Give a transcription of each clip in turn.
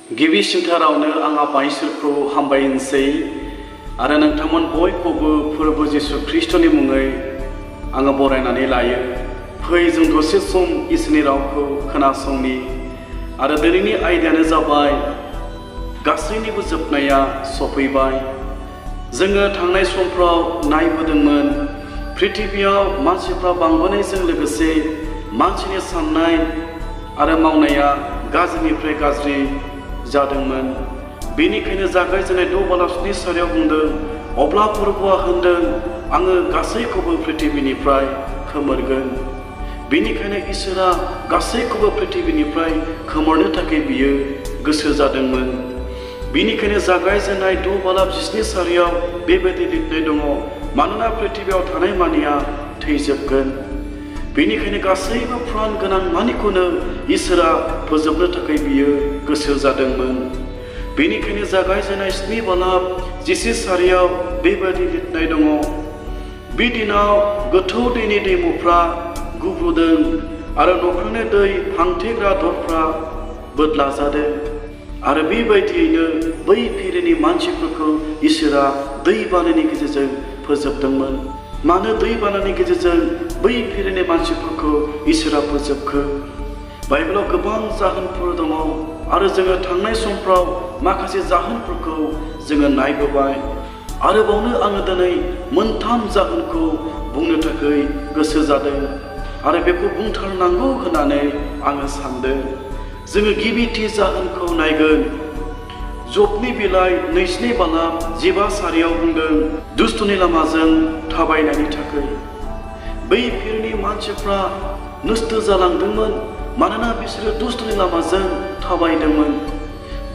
गिबि सिन्थारावनो आं आफा इसोरखौ हामबायनोसै आरो नोंथांमोन बयखौबो फोरबो जिसु ख्रीष्टनि मुङै आङो बरायनानै लायो। फै जों दसे सम इसोरनि रावखौ खोनासंनि आरो दिनैनि आयदायानो जाबाय गासैनिबो जोबनाया सफैबाय। जोङो थांनाय समफ्राव नायबोदोंमोन पृथिबियाव मानसिफ्रा बांबोनायजों लोगोसे मानसिनि साननाय आरो मावनाया गाज्रिनिफ्राय गाज्रि जादोंमोन। बेनिखायनो जागायजेननाय 6 बालासनि सारियाव बुंदों, अब्ला फोरबोआ होनदों, आङो गासैखौबो पृथिबिनिफ्राय खोमोरगोन। बेनिखायनो इसोरा गासैखौबो पृथिबिनिफ्राय खोमोरनो थाखाय बियो गोसो जादोंमोन। बेनिखायनो जागायजेननाय 6 बालाब 17 सारियाव बेबायदि लिरनाय दङ, मानोना पृथिबियाव थानाय मानिया थैजोबगोन। बेनिखायनो गासैबो प्राण गोनां मानिखौनो इसोरा फोजोबनो थाखाय बियो गोसो जादोंमोन। बेनिखायनो जागायजेननाय 7 बालाब 10 सारियाव बेबायदि लिरनाय दङ, बे दिनाव गोथौ दैनि दैमुफ्रा गुब्रुदों आरो न'खरनि दै फांथेग्रा दरफ्रा बोदला जादों। आरो बेबायदियैनो बै फिरिनि मानसिफोरखौ इसोरा दै बानानि गेजेरजों फोजोबदोंमोन। मानो दै बानानि गेजेरजों बै फिरिनि मानसिफोरखौ इसोरा फोजोबखो? बाइबेलाव गोबां जाहोनफोर दङ आरो जोङो थांनाय समफ्राव माखासे जाहोनफोरखौ जोङो नायबोबाय। आरोबावनो आङो दिनै मोनथाम जाहोनखौ बुंनो थाखाय गोसो जादों आरो बेखौ बुंथारनांगौ होननानै आङो सानदों। जोङो गिबिथि जाहोनखौ नायगोन। जबनि बिलाइ 2 बालाब 15 सारियाव बुंदों, दुष्टनि लामाजों थाबायनायनि थाखाय। बै फिरनि मानसिफ्रा नस्थ जालांदोंमोन मानोना बिसोरो दुष्टनि लामाजों थाबायदोंमोन।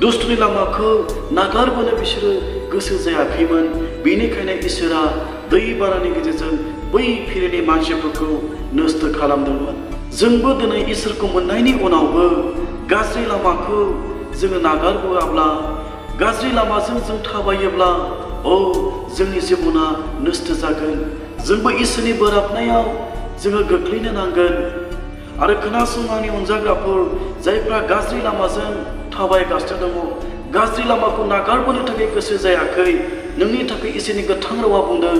दुष्टनि लामाखौ नागारबोनो बिसोरो गोसो जायाखैमोन। बेनिखायनो इसोरा दै बानानि गेजेरजों बै फिरनि मानसिफोरखौ नस्थ खालामदोंमोन। जोंबो दिनै इसोरखौ मोननायनि उनावबो गाज्रि लामाखौ जोङो नागारबोआब्ला, गाज्रि लामाजों जों थाबायोब्ला जोंनि जिबना नस्थ जागोन। जोंबो इसोरनि बोराबनायाव जोङो गोग्लैनो नांगोन। आरो खोनासं आंनि अनजाग्राफोर, जायफ्रा गाज्रि लामाजों थाबायगासिनो दङ, गाज्रि लामाखौ नागारबोनो थाखाय गोसो जायाखै, नोंनि थाखाय इसोरनि गोथां रावा बुंदों,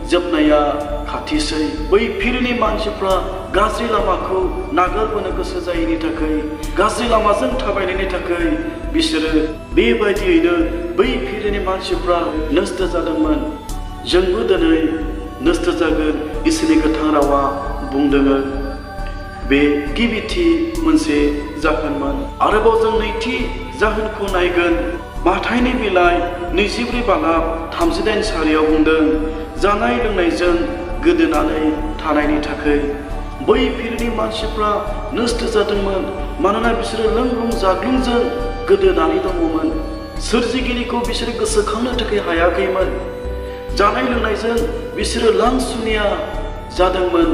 जोबनाया खाथिसै। बै फिरनि मानसिफ्रा गाज्रि लामाखौ नागारबोनो गोसो जायैनि थाखाय, गाज्रि लामाजों थाबायनायनि थाखाय बिसोरो बेबायदियैनो बै फिरनि मानसिफ्रा नस्थ जादोंमोन। जोंबो दिनै नस्थ जागोन इसोरनि गोथां रावा बुंदों। बे गिबिथि मोनसे जाहोनमोन। आरोबाव जों नैथि जाहोनखौ नायगोन। माथाइनि बिलाइ 24 बालाब 38 सारियाव बुंदों, जानाय लोंनायजों गोदोनानै थानायनि थाखाय। बै फिरनि मानसिफ्रा नस्थ जादोंमोन मानोना बिसोरो लोंलुं जाग्लुंजों गोदोनानै दङमोन। सोरजिगिरिखौ बिसोरो गोसोखांनो थाखाय हायाखैमोन। जानाय लोंनायजों बिसोरो लांसुनिया जादोंमोन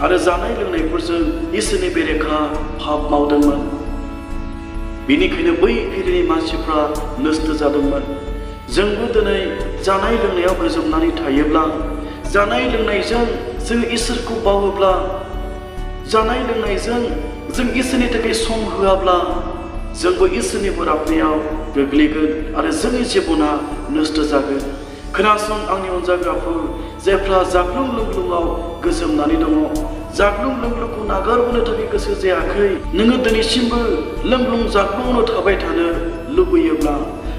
आरो जानाय लोंनायफोरजों इसोरनि बेरेखा पाप मावदोंमोन। बेनिखायनो बै फिरनि मानसिफ्रा नस्थ जादोंमोन। जोंबो दिनै जानाय लोंनायाव गोजोमनानै थायोब्ला, जानाय लोंनायजों जों इसोरखौ बावोब्ला, जानाय लोंनायजों जों इसोरनि थाखाय सम होआब्ला, जोंबो इसोरनि बोराबनायाव गोग्लैगोन आरो जोंनि जिबना नस्थ जागोन। खोनासं आंनि अनजाग्राफोर, जायफ्रा जाग्लुं लोंग्लुङाव गोजोमनानै दङ, जाग्लुं लोंग्लुंखौ नागारबोनो थाखाय गोसो जायाखै, नोङो दिनैसिमबो लोंग्लुं जाग्लुङावनो थाबाय थानो लुबैयोब्ला,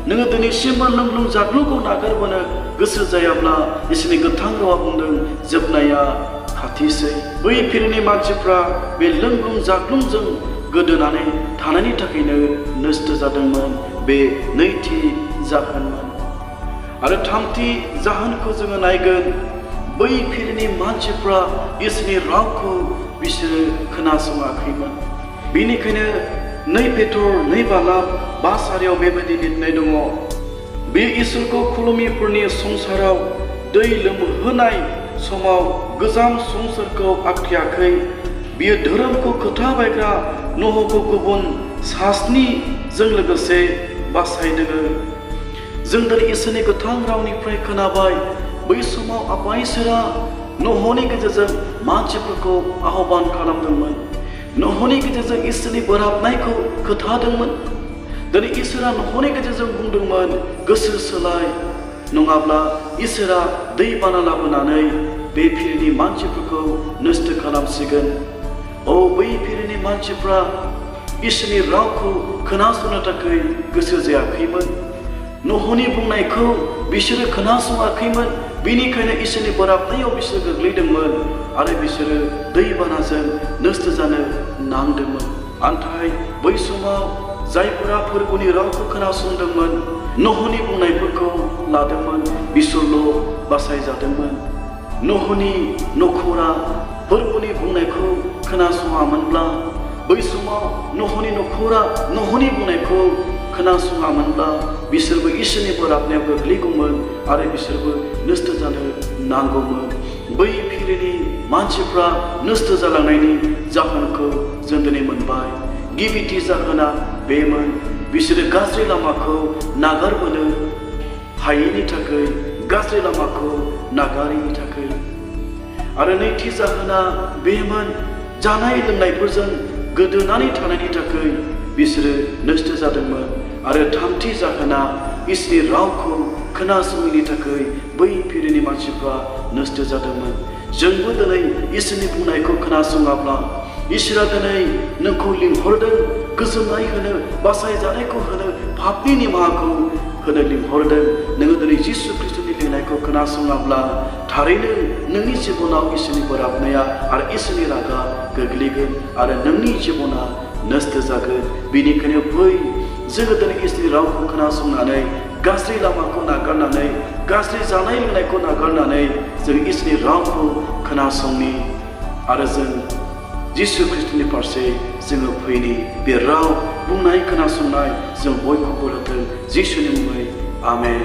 नोङो दिनैसिमबो लोंग्लुं जाग्लुंखौ नागारबोनो गोसो जायाब्ला, इसोरनि गोथां रावा बुंदों, जोबनाया खाथिसै। बै फिरनि मानसिफ्रा बे लोंग्लुं जाग्लुंजों गोदोनानै थानायनि थाखायनो नस्थ जादोंमोन। बे नैथि जाहोनमोन। आरो थामथि जाहोनखौ जोङो नायगोन। बै फिरनि मानसिफ्रा इसोरनि रावखौ बिसोरो खोनासङाखैमोन। बेनिखायनो 2 पेट्र 2 बालाब 5 सारियाव बेबायदि लिरनाय दङ, बे इसोरखौ खुलुमिफोरनि संसाराव दै लोमहोनाय समाव गोजाम संसारखौ आखियाखै। बियो धोरोमखौ खोथाबायग्रा नहखौ गुबुन सास्निजों लोगोसे बासायदों। जों दिनै इसोरनि गोथां रावनिफ्राय खोनाबाय। बै समाव आफा इसोरा नहनि गेजेरजों मानसिफोरखौ आह्वान खालामदोंमोन। नहनि गेजेरजों इसोरनि बोराबनायखौ खोथादोंमोन। दिनै इसोरा न'खरनि गेजेरजों बुंदोंमोन गोसो सोलाय, नङाब्ला इसोरा दैबाना लाबोनानै बे फिरिनि मानसिफोरखौ नस्थ' खालामसिगोन। बै फिरिनि मानसिफ्रा इसोरनि रावखौ खोनासंनो थाखाय गोसो जायाखैमोन। न'खरनि बुंनायखौ बिसोरो खोनासङाखैमोन। बेनिखायनो इसोरनि बोराबनायाव बिसोर गोग्लैदोंमोन आरो बिसोरो दैबानाजों नस्थ' जानो नांदोंमोन। नाथाय बै समाव जायफोरा फोरबोनि रावखौ खोनासंदोंमोन, न'खरनि बुंनायफोरखौ लादोंमोन, बिसोरल' बासायजादोंमोन। न'खरनि न'खरा फोरबोनि बुंनायखौ खोनासङामोनब्ला, बै समाव न'खरनि न'खरा न'खरनि बुंनायखौ खोनासङामोनब्ला बिसोरबो इसोरनि बोराबनायाव गोग्लैगौमोन आरो बिसोरबो नस्थ' जानो नांगौमोन। बै फिरिनि मानसिफ्रा नस्थ' जालांनायनि जाहोनखौ जों दिनै मोनबाय। गिबिथि जाहोना बेमोन, बिसोरो गाज्रि लामाखौ नागारबोनो हायैनि थाखाय, गाज्रि लामाखौ नागारैनि थाखाय। आरो नैथि जाहोना बेमोन, जानाय लोंनायफोरजों गोदोनानै थानायनि थाखाय बिसोरो नस्थ' जादोंमोन। आरो थामथि जाहोना इसोरनि रावखौ खोनासङैनि थाखाय बै फिरिनि मानसिफ्रा नस्थ' जादोंमोन। जोंबो दिनै इसोरनि बुंनायखौ खोनासङाब्ला, इसोरा दिनै नोंखौ लिंहरदों गोजोननाय होनो, बासायजानायखौ होनो, पापनि निमाहाखौ होनो लिंहरदों। नोङो दिनै जिसु ख्रिस्ट'नि लिंनायखौ खोनासङाब्ला थारैनो नोंनि जिबनाव इसोरनि बोराबनाया आरो इसोरनि रागा गोग्लैगोन आरो नोंनि जिबना नस्थ' जागोन। बेनिखायनो फै, जोङो दिनै इसोरनि रावखौ खोनासंनानै, गाज्रि लामाखौ नागारनानै, गाज्रि जानाय लोंनायखौ नागारनानै जों इसोरनि रावखौ खोनासंनि आरो जों जिसु ख्रिस्ट'नि फारसे जोङो फैनि। बे राव बुंनाय खोनासंनाय जों बयखौबो होथों जिसुनि मुङै। आमेन।